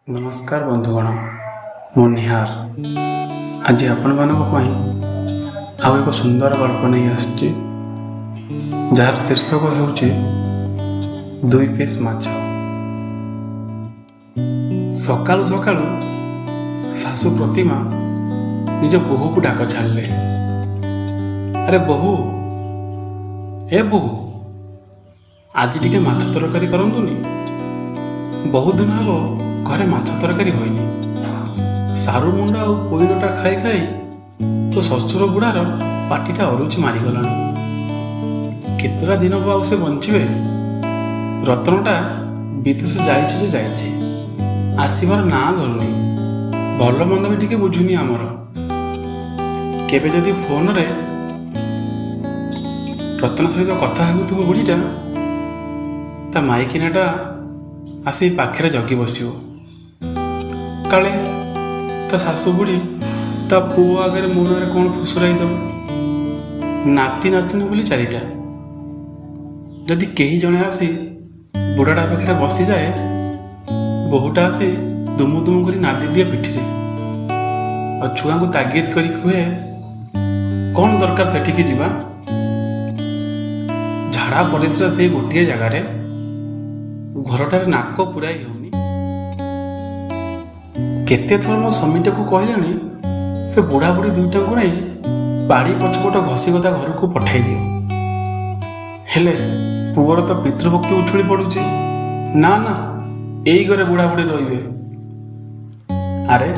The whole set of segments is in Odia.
ନମସ୍କାର ବନ୍ଧୁଗଣ, ମୁଁ ନିହାର ଆଜି ଆପଣମାନଙ୍କ ପାଇଁ ଆଉ ଏକ ସୁନ୍ଦର ଗଳ୍ପ ନେଇ ଆସିଛି, ଯାହାର ଶୀର୍ଷକ ହେଉଛି ଦୁଇ ପିସ୍ ମାଛ। ସକାଳୁ ସକାଳୁ ଶାଶୁ ପ୍ରତିମା ନିଜ ବୋହୂକୁ ଡାକ ଛାଡ଼ିଲେ, "ଆରେ ବୋହୂ, ଏ ବୋହୂ, ଆଜି ଟିକେ ମାଛ ତରକାରୀ କରନ୍ତୁନି? ବହୁତ ଦିନ ହେବ ଘରେ ମାଛ ତରକାରୀ ହୋଇନି। ସାରୁ ମୁଣ୍ଡ ଆଉ ପୋଇଡଟା ଖାଇ ଖାଇ ତୋ ଶ୍ୱଶୁର ବୁଢ଼ାର ପାଟିଟା ଅରୁଚି ମାରିଗଲାଣି। କେତେଟା ଦିନ ଆଉ ସେ ବଞ୍ଚିବେ? ରତନଟା ବିଦେଶ ଯାଇଛି ଯେ ଯାଇଛି, ଆସିବାର ନାଁ ଧରୁନି। ଭଲ ମନ୍ଦ ବି ଟିକେ ବୁଝୁନି ଆମର। କେବେ ଯଦି ଫୋନରେ ରତନ ସହିତ କଥା ହେଉଥିବ ବୁଢ଼ୀଟା, ତା ମାଇକିନାଟା ଆସି ପାଖରେ ଜଗି ବସିବ, କାଳେ ତା ଶାଶୁ ବୁଢ଼ୀ ତା ପୁଅ ଆଗରେ ମୋ ନାଁରେ କ'ଣ ଫୁସୁରାଇ ଦେବ। ନାତି ନାତୁଣୀ ବୋଲି ଚାରିଟା। ଯଦି କେହି ଜଣେ ଆସି ବୁଢ଼ାଟା ପାଖରେ ବସିଯାଏ, ବୋହୂଟା ଆସି ଦୁମୁ ଦୁମୁ କରି ନାଦି ଦିଏ ପିଠିରେ ଆଉ ଛୁଆଙ୍କୁ ତାଗିଦ କରି କୁହେ, 'କ'ଣ ଦରକାର ସେଠିକି ଯିବା? ଝାଡ଼ା ପରିସ୍ରା ସେଇ ଗୋଟିଏ ଜାଗାରେ, ଘରଟାରେ ନାକ ପୁରାଇ ହେଉନି। କେତେ ଥର ମୋ ସ୍ୱାମୀଟାକୁ କହିଲେଣି, ସେ ବୁଢ଼ା ବୁଢ଼ୀ ଦୁଇଟାଙ୍କୁ ନେଇ ବାଡ଼ି ପଛପଟ ଘଷିଗଦା ଘରକୁ ପଠାଇ ଦିଅ। ହେଲେ ପୁଅର ତ ପିତୃଭକ୍ତି ଉଛୁଳି ପଡ଼ୁଛି। ନା ନା, ଏଇ ଘରେ ବୁଢ଼ା ବୁଢ଼ୀ ରହିବେ। ଆରେ,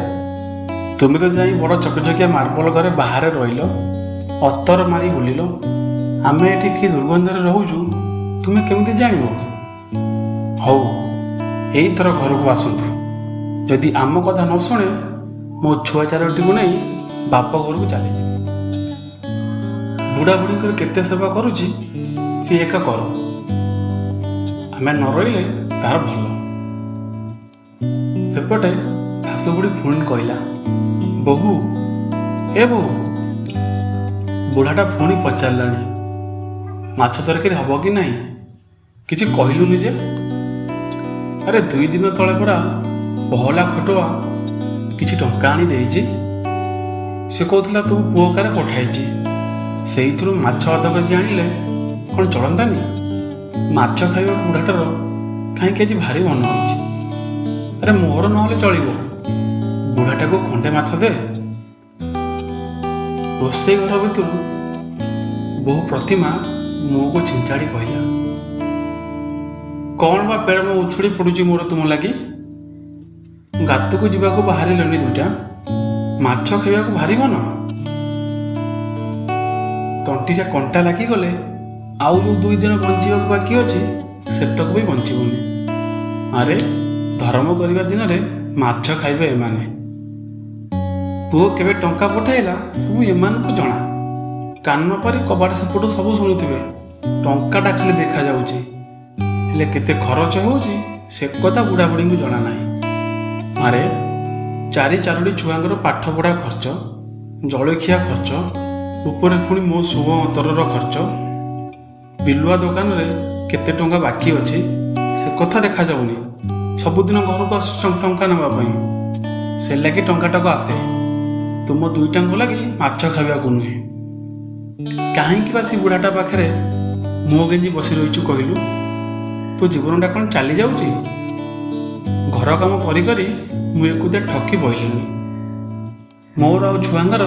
ତୁମେ ତ ଯାଇ ବଡ଼ ଚକଚକିଆ ମାର୍ବଲ ଘରେ ବାହାରେ ରହିଲ, ଅତର ମାରି ବୁଲିଲ। ଆମେ ଏଠି କି ଦୁର୍ଗନ୍ଧରେ ରହୁଛୁ, ତୁମେ କେମିତି ଜାଣିବ? ହଉ, ଏଇଥର ଘରକୁ ଆସନ୍ତୁ। ଯଦି ଆମ କଥା ନ ଶୁଣେ, ମୋ ଛୁଆ ଚାରୋଟିକୁ ନେଇ ବାପ ଘରକୁ ଚାଲିଯିବି। ବୁଢ଼ା ବୁଢ଼ୀଙ୍କର କେତେ ସେବା କରୁଛି, ସିଏ ଏକା କରୁ। ଆମେ ନ ରହିଲେ ତାର ଭଲ।" ସେପଟେ ଶାଶୁ ବୁଢ଼ୀ ପୁଣି କହିଲା, "ବୋହୂ, ଏ ବୋହୂ, ବୁଢ଼ାଟା ପୁଣି ପଚାରିଲାଣି, ମାଛ ତରକାରୀ ହବ କି ନାହିଁ? କିଛି କହିଲୁନି ଯେ? ଆରେ, 2 ଦିନ ତଳେ ପରା ପହଲା ଖଟୁଆ କିଛି ଟଙ୍କା ଆଣି ଦେଇଛି। ସେ କହୁଥିଲା ତୋ ପୁଅ କାରେ ପଠାଇଛି। ସେଇଥିରୁ ମାଛ ଅଧ କେଜି ଆଣିଲେ କ'ଣ ଚଳନ୍ତାନି? ମାଛ ଖାଇବାକୁ ବୁଢ଼ାଟାର କାହିଁକି ଆଜି ଭାରି ମନ ହୋଇଛି। ଆରେ, ମୋର ନହେଲେ ଚଳିବ, ବୁଢ଼ାଟାକୁ ଖଣ୍ଡେ ମାଛ ଦେ।" ରୋଷେଇ ଘର ଭିତରୁ ବୋହୂ ପ୍ରତିମା ମୁହଁକୁ ଛିଞ୍ଚାଡ଼ି କହିଲା, "କ'ଣ ବା ପ୍ରେମ ଉଛୁଳି ପଡ଼ୁଛି ମୋର ତୁମ ଲାଗି? ଗାତକୁ ଯିବାକୁ ବାହାରିଲନି ଦୁଇଟା, ମାଛ ଖାଇବାକୁ ଭାରି ମନ। ତଣ୍ଟିରେ କଣ୍ଟା ଲାଗିଗଲେ ଆଉ ଯୋଉ 2 ଦିନ ବଞ୍ଚିବାକୁ ବାକି ଅଛି, ସେତକ ବି ବଞ୍ଚିବନି। ଆରେ, ଧର୍ମ କରିବା ଦିନରେ ମାଛ ଖାଇବେ ଏମାନେ। ପୁଅ କେବେ ଟଙ୍କା ପଠାଇଲା, ସବୁ ଏମାନଙ୍କୁ ଜଣା। କାନ ପାରି କବାଟ ସେପଟୁ ସବୁ ଶୁଣୁଥିବେ। ଟଙ୍କାଟା ଖାଲି ଦେଖାଯାଉଛି, ହେଲେ କେତେ ଖରଚ ହେଉଛି, ସେ କଥା ବୁଢ଼ାବୁଢ଼ୀଙ୍କୁ ଜଣା ନାହିଁ। ଆରେ, ଚାରି ଚାରୋଟି ଛୁଆଙ୍କର ପାଠ ପଢ଼ା ଖର୍ଚ୍ଚ, ଜଳଖିଆ ଖର୍ଚ୍ଚ, ଉପରେ ପୁଣି ମୋ ସୁଅ ଅନ୍ତରର ଖର୍ଚ୍ଚ, ବିଲୁଆ ଦୋକାନରେ କେତେ ଟଙ୍କା ବାକି ଅଛି, ସେ କଥା ଦେଖାଯାଉନି। ସବୁଦିନ ଘରକୁ ଆସୁଛି ଟଙ୍କା ନେବା ପାଇଁ। ସେ ଲାଗି ଟଙ୍କାଟାକୁ ଆସେ, ତୁମ ଦୁଇଟାଙ୍କ ଲାଗି ମାଛ ଖାଇବାକୁ ନୁହେଁ। କାହିଁକି ବା ସେ ବୁଢ଼ାଟା ପାଖରେ ମୁହଁ ଗେଞ୍ଜି ବସି ରହିଛୁ କହିଲୁ? ତୋ ଜୀବନଟା କ'ଣ ଚାଲି ଯାଉଛି? ଘର କାମ କରି କରି ମୁଁ ଏକୁଟିଆ ଠକି ପଇଲିଣି। ମୋର ଆଉ ଛୁଆଙ୍କର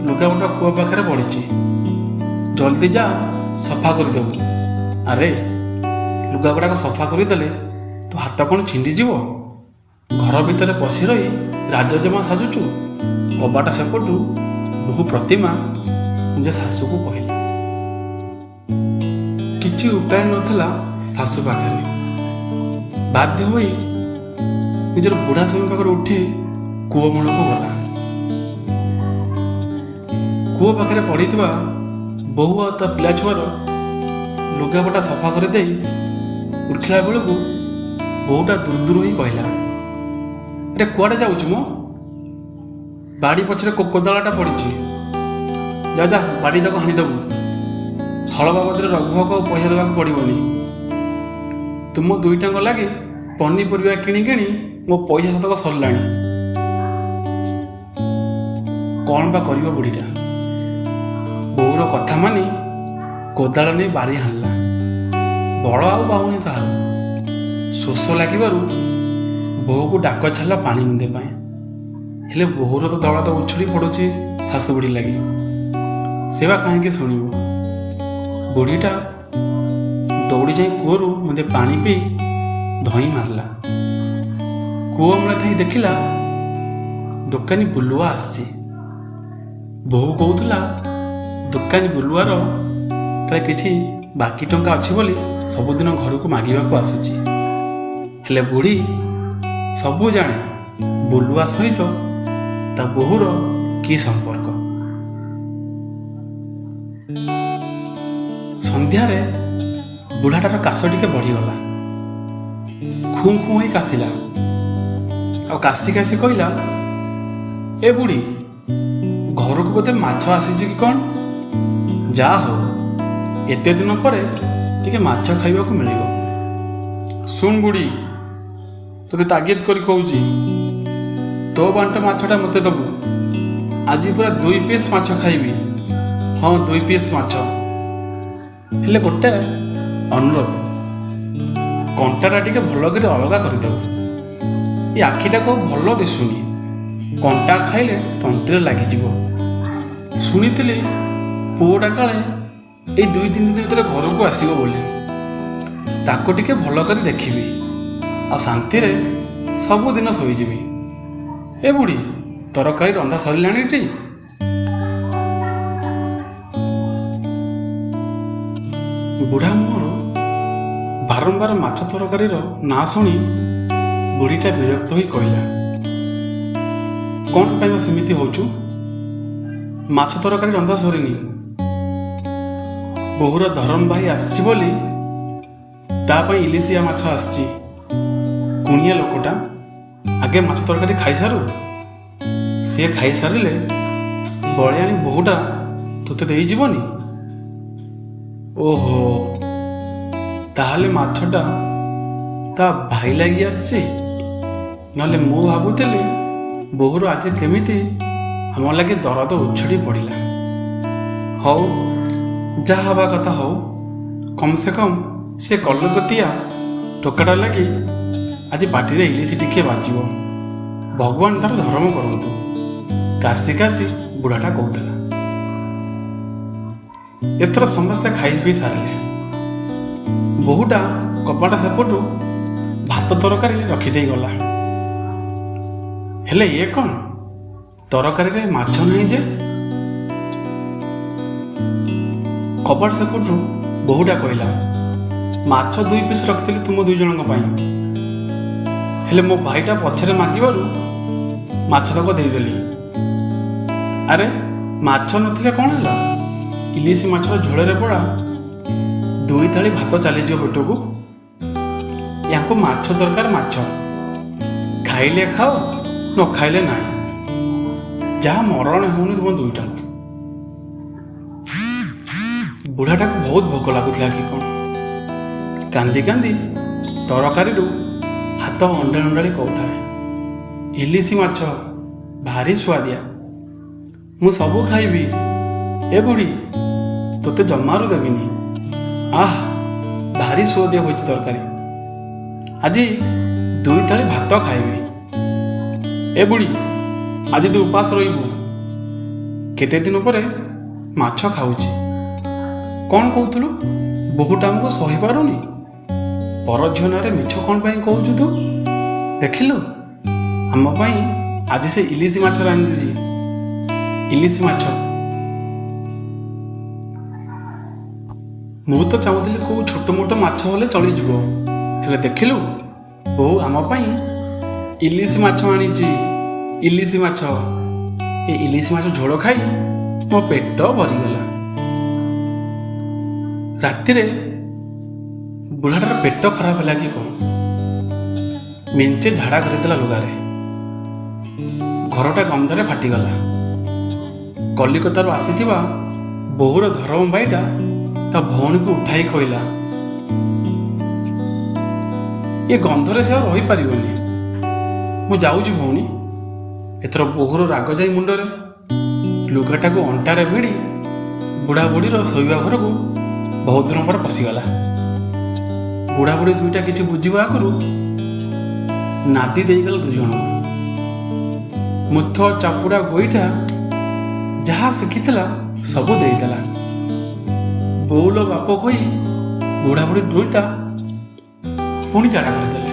ଲୁଗାପଟା କୂଅ ପାଖରେ ପଡ଼ିଛି, ଜଲ୍ଦି ଯା, ସଫା କରିଦେବୁ। ଆରେ, ଲୁଗାଗୁଡ଼ାକ ସଫା କରିଦେଲେ ତୋ ହାତ କ'ଣ ଛିଣ୍ଡିଯିବ? ଘର ଭିତରେ ପଶି ରହି ରାଜଜେମା ସାଜୁଛୁ।" କବାଟ ସେପଟୁ ବୋହୂ ପ୍ରତିମା ନିଜ ଶାଶୁକୁ କହିଲା। କିଛି ଉପାୟ ନଥିଲା ଶାଶୁ ପାଖରେ। ବାଧ୍ୟ ହୋଇ ନିଜର ବୁଢ଼ା ସ୍ୱାମୀ ପାଖରେ ଉଠି କୂଅ ମୂଳକୁ ଗଲା। କୂଅ ପାଖରେ ପଡ଼ିଥିବା ବୋହୂ ଆଉ ତା ପିଲା ଛୁଆର ଲୁଗାପଟା ସଫା କରିଦେଇ ଉଠିଲା ବେଳକୁ ବୋହୂଟା ଦୂର ଦୂର ହୋଇ କହିଲା, "ଆରେ, କୁଆଡ଼େ ଯାଉଛୁ ମ? ବାଡ଼ି ପଛରେ କୋଦାଳଟା ପଡ଼ିଛି, ଯା ଯା, ବାଡ଼ି ତାକୁ ହାଣିଦେବୁ। ହଳ ବାବଦରେ ରଘୁଆକୁ ଆଉ ପଇସା ଦେବାକୁ ପଡ଼ିବନି। ତୁମ ଦୁଇଟାଙ୍କ ଲାଗି ପନିପରିବା କିଣି କିଣି ମୋ ପଇସା ସତକ ସରିଲାଣି। କ'ଣ ବା କରିବ ବୁଢ଼ୀଟା? ବୋଉର କଥା ମାନି କୋଦାଳ ନେଇ ବାରି ହାଣିଲା। ବଳ ଆଉ ପାଉନି ତାହାର। ଶୋଷ ଲାଗିବାରୁ ବୋହୂକୁ ଡାକ ଛାଡ଼ିଲା ପାଣି ମୁନ୍ଦେ ପାଇଁ। ହେଲେ ବୋହୂର ତ ଦଳ ତ ଉଛୁଳି ପଡ଼ୁଛି ଶାଶୁ ବୁଢ଼ୀ ଲାଗି, ସେ ବା କାହିଁକି ଶୁଣିବ? ବୁଢ଼ୀଟା ଦୌଡ଼ି ଯାଇ କୂଅରୁ ମୁନ୍ଦେ ପାଣି ପିଇ ଧଇଁ ମାରିଲା। କୂଅ ମୂଳେ ଥାଇ ଦେଖିଲା ଦୋକାନୀ ବୁଲୁଆ ଆସିଛି। ବୋହୂ କହୁଥିଲା ଦୋକାନୀ ବୁଲୁଆର କାଳେ କିଛି ବାକି ଟଙ୍କା ଅଛି ବୋଲି ସବୁଦିନ ଘରକୁ ମାଗିବାକୁ ଆସୁଛି। ହେଲେ ବୁଢ଼ୀ ସବୁ ଜାଣେ ବୁଲୁଆ ସହିତ ତା ବୋହୂର କି ସମ୍ପର୍କ। ସନ୍ଧ୍ୟାରେ ବୁଢ଼ାଟାର କାଶ ଟିକେ ବଢ଼ିଗଲା। ଖୁଁ ଖୁଁ ହୋଇ କାଶିଲା, ଆଉ କାଶି କାଶି କହିଲା, ଏ ବୁଢ଼ୀ, ଘରକୁ ବୋଧେ ମାଛ ଆସିଛି କି କ'ଣ? ଯାହା ହଉ, ଏତେ ଦିନ ପରେ ଟିକେ ମାଛ ଖାଇବାକୁ ମିଳିବ। ଶୁଣ ବୁଢ଼ୀ, ତୋତେ ତାଗିଦ କରି କହୁଛି, ତୋ ବାଣ୍ଟ ମାଛଟା ମୋତେ ଦବୁ। ଆଜି ପୁରା 2 ପିସ୍ ମାଛ ଖାଇବି। ହଁ, 2 ପିସ୍ ମାଛ। ହେଲେ ଗୋଟେ ଅନୁରୋଧ, କଣ୍ଟାଟା ଟିକେ ଭଲ କରି ଅଲଗା କରିଦେବୁ। ଏ ଆଖିଟାକୁ ଆଉ ଭଲ ଦିଶୁନି, କଣ୍ଟା ଖାଇଲେ ତଣ୍ଟିରେ ଲାଗିଯିବ। ଶୁଣିଥିଲି ପୁଅଟା କାଳେ ଏଇ 2-3 ଦିନ ଭିତରେ ଘରକୁ ଆସିବ ବୋଲି। ତାକୁ ଟିକେ ଭଲ କରି ଦେଖିବି, ଆଉ ଶାନ୍ତିରେ ସବୁଦିନ ଶୋଇଯିବି। ଏ ବୁଢ଼ୀ, ତରକାରୀ ରନ୍ଧା ସରିଲାଣି ଟି? ବୁଢ଼ା ମୁହଁରୁ ବାରମ୍ବାର ମାଛ ତରକାରୀର ନାଁ ଶୁଣି ବୁଢ଼ୀଟା ବିରକ୍ତ ହୋଇ କହିଲା, କ'ଣ ପାଇଁ ବା ସେମିତି ହଉଛୁ? ମାଛ ତରକାରୀ ରନ୍ଧା ସରିନି। ବୋହୂର ଧରମ ଭାଇ ଆସିଛି ବୋଲି ତା ପାଇଁ ଇଲିଶିଆ ମାଛ ଆସିଛି। କୁଣିଆ ଲୋକଟା ଆଗେ ମାଛ ତରକାରୀ ଖାଇସାରୁ, ସିଏ ଖାଇସାରିଲେ ବଳିଆଣି ବୋହୂଟା ତୋତେ ଦେଇଯିବନି? ଓହୋ, ତାହେଲେ ମାଛଟା ତା ଭାଇ ଲାଗି ଆସିଛି। ନହେଲେ ମୁଁ ଭାବୁଥିଲି ବୋହୂର ଆଜି କେମିତି ଆମ ଲାଗି ଦରଦ ଉଛୁଡ଼ି ପଡ଼ିଲା। ହଉ, ଯାହା ହେବା କଥା ହଉ, କମ୍ ସେ କମ୍ ସେ କଲକତିଆ ଟୋକାଟା ଲାଗି ଆଜି ପାଟିରେ ଇଲିଶି ଟିକେ ବାଜିବ। ଭଗବାନ ତାର ଧର୍ମ କରନ୍ତୁ, କାଶି କାଶି ବୁଢ଼ାଟା କହୁଥିଲା। ଏଥର ସମସ୍ତେ ଖାଇ ପିଇ ସାରିଲେ। ବୋହୂଟା କବାଟ ସେପଟୁ ଭାତ ତରକାରୀ ରଖିଦେଇ ଗଲା। ହେଲେ ଇଏ କ'ଣ, ତରକାରୀରେ ମାଛ ନାହିଁ ଯେ? କବାଟ ସେପଟରୁ ବୋହୂଟା କହିଲା, ମାଛ 2 ପିସ୍ ରଖିଥିଲି ତୁମ 2 ଜଣଙ୍କ ପାଇଁ, ହେଲେ ମୋ ଭାଇଟା ପଛରେ ମାଗିବାରୁ ମାଛ ତକ ଦେଇଦେଲି। ଆରେ ମାଛ ନଥିଲେ କ'ଣ ହେଲା, ଇଲିଶି ମାଛର ଝୋଳରେ ପଡ଼ା 2 ଥାଳି ଭାତ ଚାଲିଯିବ ପେଟକୁ। ୟାଙ୍କୁ ମାଛ ଦରକାର, ମାଛ ଖାଇଲେ ଖାଅ, ନ ଖାଇଲେ ନାହିଁ, ଯାହା ମରଣ ହେଉନି ତୁମ ଦୁଇଟାଙ୍କୁ। ବୁଢ଼ାଟାକୁ ବହୁତ ଭୋକ ଲାଗୁଥିଲା କି କ'ଣ, କାନ୍ଦି କାନ୍ଦି ତରକାରୀରୁ ହାତ ଅଣ୍ଡାଳି ଅଣ୍ଡାଳି କହୁଥାଏ, ଇଲିଶି ମାଛ ଭାରି ସୁଆଦିଆ, ମୁଁ ସବୁ ଖାଇବି। ଏ ବୁଢ଼ୀ, ତୋତେ ଜମାରୁ ଦେବିନି। ଆହ, ଭାରି ସୁଆଦିଆ ହୋଇଛି ତରକାରୀ, ଆଜି 2 ଥାଳି ଭାତ ଖାଇବି। ଏ ବୁଢ଼ୀ, ଆଜି ତୁ ଉପାସ ରହିବୁ, କେତେ ଦିନ ପରେ ମାଛ ଖାଉଛି। କ'ଣ କହୁଥିଲୁ, ବୋହୂଟା ଆମକୁ ସହିପାରୁନି? ପର ଝିଅ ନାଁରେ ମିଛ କ'ଣ ପାଇଁ କହୁଛୁ ତୁ? ଦେଖିଲୁ ଆମ ପାଇଁ ଆଜି ସେ ଇଲିଶି ମାଛ ରାନ୍ଧିଛି, ଇଲିଶି ମାଛ। ମୁଁ ତ ଚାହୁଁଥିଲି କୋଉ ଛୋଟ ମୋଟ ମାଛ ହେଲେ ଚଳିଯିବ, ହେଲେ ଦେଖିଲୁ ବୋଉ ଆମ ପାଇଁ ଇଲିଶି ମାଛ ଆଣିଛି, ଇଲିଶି ମାଛ। ଏ ଇଲିଶି ମାଛ ଝୋଳ ଖାଇ ମୋ ପେଟ ଭରିଗଲା। ରାତିରେ ବୁଢ଼ାଟାର ପେଟ ଖରାପ ହେଲା କି କ'ଣ, ମେଞ୍ଚେ ଝାଡ଼ା କରିଦେଲା ଲୁଗାରେ। ଘରଟା ଗନ୍ଧରେ ଫାଟିଗଲା। କଲିକତାରୁ ଆସିଥିବା ବୋହୂର ଧରମ ଭାଇଟା ତା ଭଉଣୀକୁ ଉଠାଇ କହିଲା, ଏ ଗନ୍ଧରେ ସେ ଆଉ ରହିପାରିବନି, ମୁଁ ଯାଉଛି ଭଉଣୀ। ଏଥର ବୋହୂର ରାଗ ଯାଇ ମୁଣ୍ଡରେ। ଲୁଗାଟାକୁ ଅଣ୍ଟାରେ ଭିଡ଼ି ବୁଢ଼ା ବୁଢ଼ୀର ଶୋଇବା ଘରକୁ ବହୁତ ଦିନ ପରେ ପଶିଗଲା। ବୁଢ଼ା ବୁଢ଼ୀ ଦୁଇଟା କିଛି ବୁଝିବା ଆଗରୁ ନାଦି ଦେଇଗଲା ଦୁଇ ଜଣଙ୍କୁ। ମୁଥ, ଚାପୁଡ଼ା, ଗୋଇଠା ଯାହା ଶିଖିଥିଲା ସବୁ ଦେଇଦେଲା। ବୋଉଲ ବାପ କହି ବୁଢ଼ା ବୁଢ଼ୀ ଦୁଇଟା ପୁଣି ଝାଡ଼ା କରିଦେଲେ।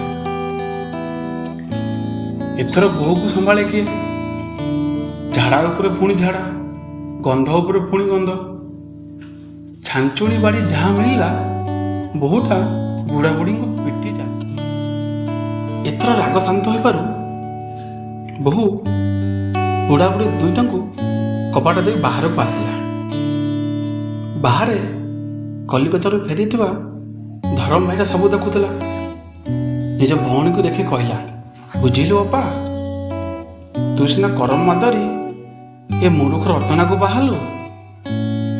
ଏଥର ବୋହୂକୁ ସମ୍ଭାଳେ କିଏ? ଝାଡ଼ା ଉପରେ ପୁଣି ଝାଡ଼ା, ଗନ୍ଧ ଉପରେ ପୁଣି ଗନ୍ଧ। ଛାଞ୍ଚୁଣି ବାଡ଼ି ଯାହା ମିଳିଲା, ବୋହୂଟା ବୁଢ଼ା ବୁଢ଼ୀଙ୍କୁ ପିଟି ଚାଲିଲା। ଏଥର ରାଗ ଶାନ୍ତ ହେବାରୁ ବୋହୂ ବୁଢ଼ା ବୁଢ଼ୀ ଦୁଇଟାଙ୍କୁ କବାଟ ଦେଇ ବାହାରକୁ ଆସିଲା। ବାହାରେ କଲିକତାରୁ ଫେରିଥିବା ଧରମ ଭାଇଟା ସବୁ ଦେଖୁଥିଲା। ନିଜ ଭଉଣୀକୁ ଦେଖି କହିଲା, ବୁଝିଲୁ ଅପା, ତୁ ସିନା କରମ ମାଦରୀ ଏ ମୂରୁଖ ରତନାକୁ ବାହାହେଲୁ,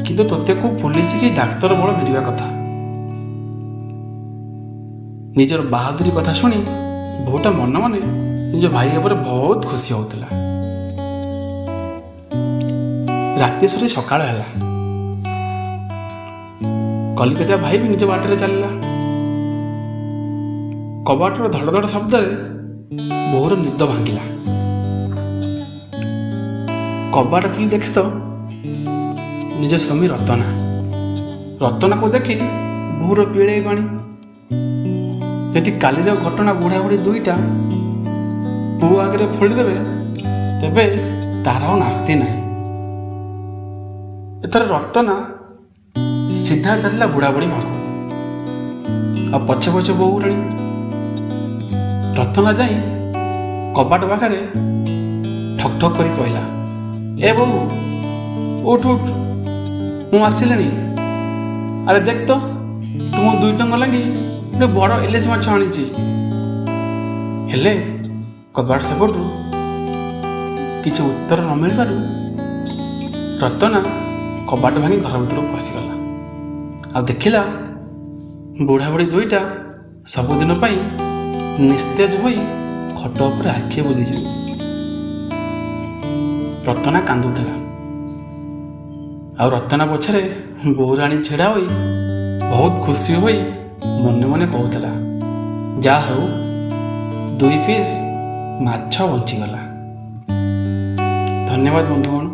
କିନ୍ତୁ ତୋତେ କୋଉ ପୋଲିସ କି ଡାକ୍ତର ବଳ ମିଳିବା କଥା। ନିଜର ବାହାଦୁରୀ କଥା ଶୁଣି ବୋହୂଟା ମନେ ମନେ ନିଜ ଭାଇ ଉପରେ ବହୁତ ଖୁସି ହେଉଥିଲା। ରାତି ସରି ସକାଳ ହେଲା। କଲିକତା ଭାଇ ବି ନିଜ ବାଟରେ ଚାଲିଲା। କବାଟର ଧଡ଼ ଧଡ଼ ଶବ୍ଦରେ ବୋହୂର ନିଦ ଭାଙ୍ଗିଲା। କବାଟ ଖୋଲି ଦେଖେ ତ ନିଜ ସ୍ୱାମୀ ରତନା। ରତନାକୁ ଦେଖି ବୋହୂର ପିଳେଇ ପାଣି। ଯଦି କାଲିର ଘଟଣା ବୁଢ଼ା ବୁଢ଼ୀ ଦୁଇଟା ପୁଅ ଆଗରେ ଫୋଳିଦେବେ, ତେବେ ତାର ଆଉ ନାସ୍ତି ନାହିଁ। ଏଥର ରତନା ସିଧା ଚାଲିଲା ବୁଢ଼ା ବୁଢ଼ୀ ପାଖକୁ, ଆଉ ପଛେ ପଛେ ବୋହୂ ରାଣୀ। ରତନା ଯାଇ କବାଟ ପାଖରେ ଠକ୍ ଠକ୍ କରି କହିଲା, ଏ ବୋହୂ, ଉଠ ଉଠ, ମୁଁ ଆସିଲିଣି। ଆରେ ଦେଖ ତ, ତୁମ ଦୁଇଟଙ୍କ ଲାଗି ଗୋଟେ ବଡ଼ ଇଲିଶ ମାଛ ଆଣିଛି। ହେଲେ କବାଟ ସେପଟୁ କିଛି ଉତ୍ତର ନ ମିଳିବାରୁ ରତନା କବାଟ ଭାଙ୍ଗି ଘର ଭିତରକୁ ପଶିଗଲା, ଆଉ ଦେଖିଲା ବୁଢ଼ା ବୁଢ଼ୀ ଦୁଇଟା ସବୁଦିନ ପାଇଁ ନିସ୍ତେଜ ହୋଇ ଖଟ ଉପରେ ଆଖି ବୁଜିଛନ୍ତି। ରତନା କାନ୍ଦୁଥିଲା, ଆଉ ରତନା ପଛରେ ବୋହୂରାଣୀ ଛିଡ଼ା ହୋଇ ବହୁତ ଖୁସି ହୋଇ ମନେ ମନେ କହୁଥିଲା, ଯାହା ହେଉ ଦୁଇ ପିସ୍ ମାଛ ବଞ୍ଚିଗଲା। ଧନ୍ୟବାଦ ବନ୍ଧୁଗଣ।